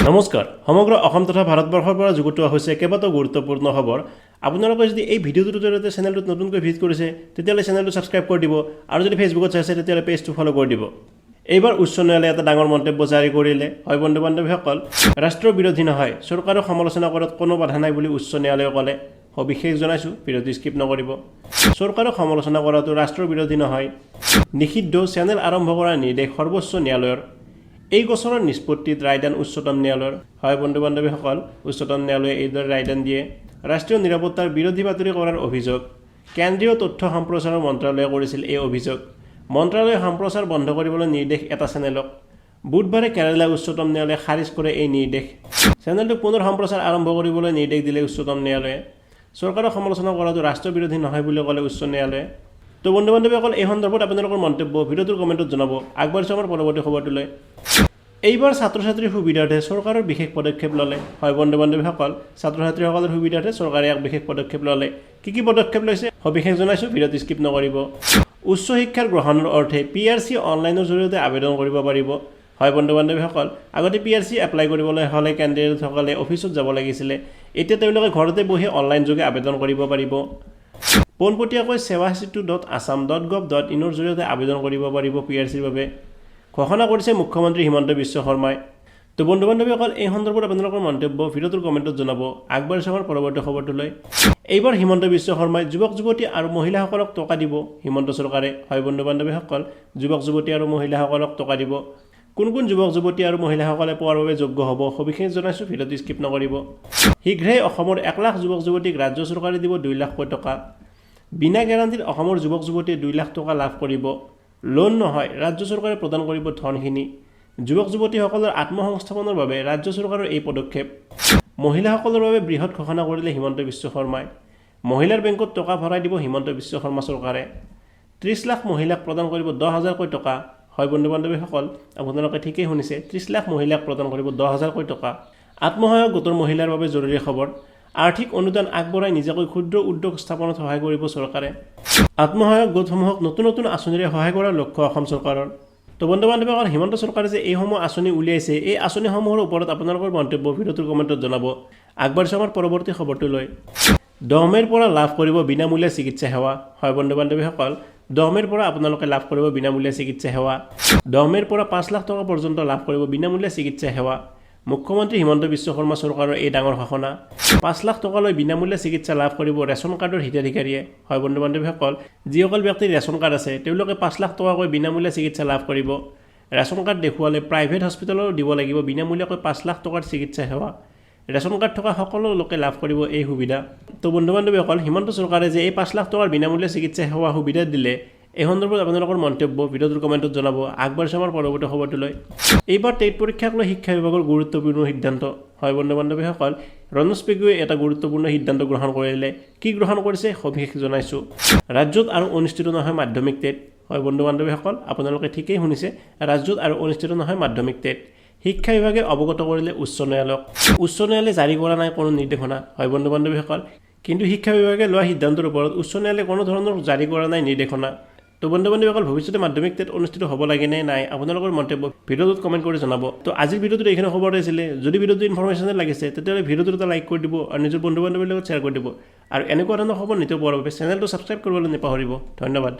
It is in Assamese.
নমস্কাৰ। সমগ্ৰ অসম তথা ভাৰতবৰ্ষৰ পৰা যুগুতোৱা হৈছে কেইবাটাও গুৰুত্বপূৰ্ণ খবৰ। আপোনালোকে যদি এই ভিডিঅ'টোৰ জৰিয়তে চেনেলটোত নতুনকৈ ভিজিট কৰিছে, তেতিয়াহ'লে চেনেলটো ছাবস্ক্ৰাইব কৰি দিব আৰু যদি ফেচবুকত চাইছে, তেতিয়াহ'লে পেজটো ফ'ল' কৰি দিব। এইবাৰ উচ্চ ন্যায়ালয়ে এটা ডাঙৰ মন্তব্য জাৰি কৰিলে। হয় বন্ধু বান্ধৱীসকল, ৰাষ্ট্ৰ বিৰোধী নহয়, চৰকাৰক সমালোচনা কৰাত কোনো বাধা নাই বুলি উচ্চ ন্যায়ালয়ে ক'লে। সবিশেষ জনাইছোঁ, ভিডিঅ'টো স্কিপ নকৰিব। চৰকাৰক সমালোচনা কৰাটো ৰাষ্ট্ৰ বিৰোধী নহয়। নিষিদ্ধ চেনেল আৰম্ভ কৰাৰ নিৰ্দেশ সৰ্বোচ্চ ন্যায়ালয়ৰ। এই গোচৰৰ নিষ্পত্তিত ৰায়দান উচ্চতম ন্যায়ালয়ৰ। হয় বন্ধু বান্ধৱীসকল, উচ্চতম ন্যায়ালয়ে এইদৰে ৰায়দান দিয়ে। ৰাষ্ট্ৰীয় নিৰাপত্তাৰ বিৰোধী বাতৰি কৰাৰ অভিযোগ। কেন্দ্ৰীয় তথ্য সম্প্ৰচাৰৰ মন্ত্ৰালয়ে কৰিছিল এই অভিযোগ। মন্ত্ৰালয়ে সম্প্ৰচাৰ বন্ধ কৰিবলৈ নিৰ্দেশ এটা চেনেলক। বুধবাৰে কেৰালা উচ্চতম ন্যায়ালয়ে খাৰিজ কৰে এই নিৰ্দেশ। চেনেলটোক পুনৰ সম্প্ৰচাৰ আৰম্ভ কৰিবলৈ নিৰ্দেশ দিলে উচ্চতম ন্যায়ালয়ে। চৰকাৰক সমালোচনা কৰাটো ৰাষ্ট্ৰবিৰোধী নহয় বুলি ক'লে উচ্চ ন্যায়ালয়ে। তো বন্ধু বান্ধৱীসকল, এই সন্দৰ্ভত আপোনালোকৰ মন্তব্য ভিডিঅ'টোৰ কমেণ্টত জনাব। আগবাঢ়িছোঁ আমাৰ পৰৱৰ্তী খবৰটোলৈ। এইবাৰ ছাত্ৰ ছাত্ৰীৰ সুবিধাৰ্থে চৰকাৰৰ বিশেষ পদক্ষেপ ল'লে। হয় বন্ধু বান্ধৱীসকল, ছাত্ৰ ছাত্ৰীসকলৰ সুবিধাৰ্থে চৰকাৰে এক বিশেষ পদক্ষেপ ল'লে। কি কি পদক্ষেপ লৈছে, সবিশেষ জনাইছোঁ, ভিডিঅ'টো স্কিপ নকৰিব। উচ্চ শিক্ষাৰ গ্ৰহণৰ অৰ্থে পিআৰচি অনলাইনৰ জৰিয়তে আবেদন কৰিব পাৰিব। হয় বন্ধু বান্ধৱীসকল, আগতে পিআৰচি এপ্লাই কৰিবলৈ হ'লে কেণ্ডিডেটসকলে অফিচত যাব লাগিছিলে। এতিয়া তেওঁলোকে ঘৰতে বহি অনলাইন যোগে আবেদন কৰিব পাৰিব। পোনপটীয়াকৈ সেৱাসেতু.আছাম.গভ.ইনৰ জৰিয়তে আবেদন কৰিব পাৰিব পিআৰচিৰ বাবে। ঘোষণা কৰিছে মুখ্যমন্ত্ৰী হিমন্ত বিশ্ব শৰ্মাই। তো বন্ধু বান্ধৱীসকল, এই সন্দৰ্ভত আপোনালোকৰ মন্তব্য ভিডিঅ'টোৰ কমেণ্টত জনাব। আগবাঢ়িছোঁ আমাৰ পৰৱৰ্তী খবৰটোলৈ। এইবাৰ হিমন্ত বিশ্ব শৰ্মাই যুৱক যুৱতী আৰু মহিলাসকলক টকা দিব হিমন্ত চৰকাৰে। হয় বন্ধু বান্ধৱীসকল, যুৱক যুৱতী আৰু মহিলাসকলক টকা দিব। কোন কোন যুৱক যুৱতী আৰু মহিলাসকলে পোৱাৰ বাবে যোগ্য হ'ব, সবিশেষ জনাইছোঁ, ভিডিঅ'টো স্কিপ নকৰিব। শীঘ্ৰেই অসমৰ 1 লাখ যুৱক যুৱতীক ৰাজ্য চৰকাৰে দিব 2 লাখকৈ টকা। বিনা গেৰাণ্টিত অসমৰ যুৱক যুৱতীয়ে 2 লাখ টকা লাভ কৰিব। লোন নহয়, ৰাজ্য চৰকাৰে প্ৰদান কৰিব ধনখিনি। যুৱক যুৱতীসকলৰ আত্মসংস্থাপনৰ বাবে ৰাজ্য চৰকাৰৰ এই পদক্ষেপ। মহিলাসকলৰ বাবে বৃহৎ ঘোষণা কৰিলে হিমন্ত বিশ্ব শৰ্মাই। মহিলাৰ বেংকত টকা ভৰাই দিব হিমন্ত বিশ্ব শৰ্মা চৰকাৰে। 30 লাখ মহিলাক প্ৰদান কৰিব 10 হাজাৰকৈ টকা। হয় বন্ধু বান্ধৱীসকল, আপোনালোকে ঠিকেই শুনিছে, 30 লাখ মহিলাক প্ৰদান কৰিব 10 হাজাৰকৈ টকা। আত্মসহায়ক গোটৰ মহিলাৰ বাবে জৰুৰী খবৰ। আৰ্থিক অনুদান আগবঢ়াই নিজাকৈ ক্ষুদ্ৰ উদ্যোগ স্থাপনত সহায় কৰিব চৰকাৰে। আত্মসহায়ক গোটসমূহক নতুন নতুন আঁচনিৰে সহায় কৰাৰ লক্ষ্য অসম চৰকাৰৰ। তো বন্ধু বান্ধৱীসকল, হিমন্ত চৰকাৰে যে এইসমূহ আঁচনি উলিয়াইছে, এই আঁচনিসমূহৰ ওপৰত আপোনালোকৰ মন্তব্য ভিডিঅ'টোৰ কমেণ্টত জনাব। আগবাঢ়িছোঁ আমাৰ পৰৱৰ্তী খবৰটোলৈ। 10 মে'ৰ পৰা লাভ কৰিব বিনামূলীয়া চিকিৎসা সেৱা। হয় বন্ধু বান্ধৱীসকল, 10 মে'ৰ পৰা আপোনালোকে লাভ কৰিব বিনামূলীয়া চিকিৎসা সেৱা। 10 মে'ৰ পৰা 5 লাখ টকা পৰ্যন্ত লাভ কৰিব বিনামূলীয়া চিকিৎসা সেৱা। মুখ্যমন্ত্ৰী হিমন্ত বিশ্ব শৰ্মা চৰকাৰৰ এই ডাঙৰ ঘোষণা। 5 লাখ টকালৈ বিনামূলীয়া চিকিৎসা লাভ কৰিব ৰেচন কাৰ্ডৰ হিতাধিকাৰীয়ে। হয় বন্ধু বান্ধৱীসকল, যিসকল ব্যক্তিৰ ৰেচন কাৰ্ড আছে, তেওঁলোকে 5 লাখ টকাকৈ বিনামূলীয়া চিকিৎসা লাভ কৰিব। ৰেচন কাৰ্ড দেখুৱালে প্ৰাইভেট হস্পিটেলতো দিব লাগিব বিনামূলীয়াকৈ 5 লাখ টকাৰ চিকিৎসা সেৱা। ৰেচন কাৰ্ড থকা সকলো লোকে লাভ কৰিব এই সুবিধা। তো বন্ধু বান্ধৱীসকল, হিমন্ত চৰকাৰে যে এই 5 লাখ টকাৰ বিনামূলীয়া চিকিৎসা সেৱা সুবিধা দিলে, এই সন্দৰ্ভত আপোনালোকৰ মন্তব্য ভিডিঅ'টোৰ কমেণ্টত জনাব। আগবাঢ়িছোঁ আমাৰ পৰৱৰ্তী খবৰটোলৈ। এইবাৰ টেট পৰীক্ষাক লৈ শিক্ষা বিভাগৰ গুৰুত্বপূৰ্ণ সিদ্ধান্ত। হয় বন্ধু বান্ধৱীসকল, ৰণোজ পেগুৱে এটা গুৰুত্বপূৰ্ণ সিদ্ধান্ত গ্ৰহণ কৰিলে। কি গ্ৰহণ কৰিছে, সবিশেষ জনাইছোঁ। ৰাজ্যত আৰু অনুষ্ঠিত নহয় মাধ্যমিক টেট। হয় বন্ধু বান্ধৱীসকল, আপোনালোকে ঠিকেই শুনিছে, ৰাজ্যত আৰু অনুষ্ঠিত নহয় মাধ্যমিক টেট। শিক্ষা বিভাগে অৱগত কৰিলে উচ্চ ন্যায়ালয়ক। উচ্চ ন্যায়ালয়ে জাৰি কৰা নাই কোনো নিৰ্দেশনা। হয় বন্ধু বান্ধৱীসকল, কিন্তু শিক্ষা বিভাগে লোৱা সিদ্ধান্তৰ ওপৰত উচ্চ ন্যায়ালয়ে কোনো ধৰণৰ জাৰি কৰা নাই নিৰ্দেশনা। তো বন্ধু বান্ধৱীসকল, ভৱিষ্যতে মাধ্যমিক টেট অনুষ্ঠিত হ'ব লাগে নে নাই, আপোনালোকৰ মন্তব্য ভিডিঅ'টোত কমেণ্ট কৰি জনাব। তো আজিৰ ভিডিঅ'টোত এইখিনি খবৰ আছিলে। যদি ভিডিঅ'টো ইনফৰমেশ্যনেল লাগিছে, তেতিয়াহ'লে ভিডিঅ'টোত এটা লাইক কৰি দিব আৰু নিজৰ বন্ধু বান্ধৱীৰ লগত শ্বেয়াৰ কৰি দিব। আৰু এনেকুৱা ধৰণৰ খবৰ নিতৌ পোৱাৰ বাবে চেনেলটো ছাবস্ক্ৰাইব কৰিবলৈ নাপাহৰিব। ধন্যবাদ।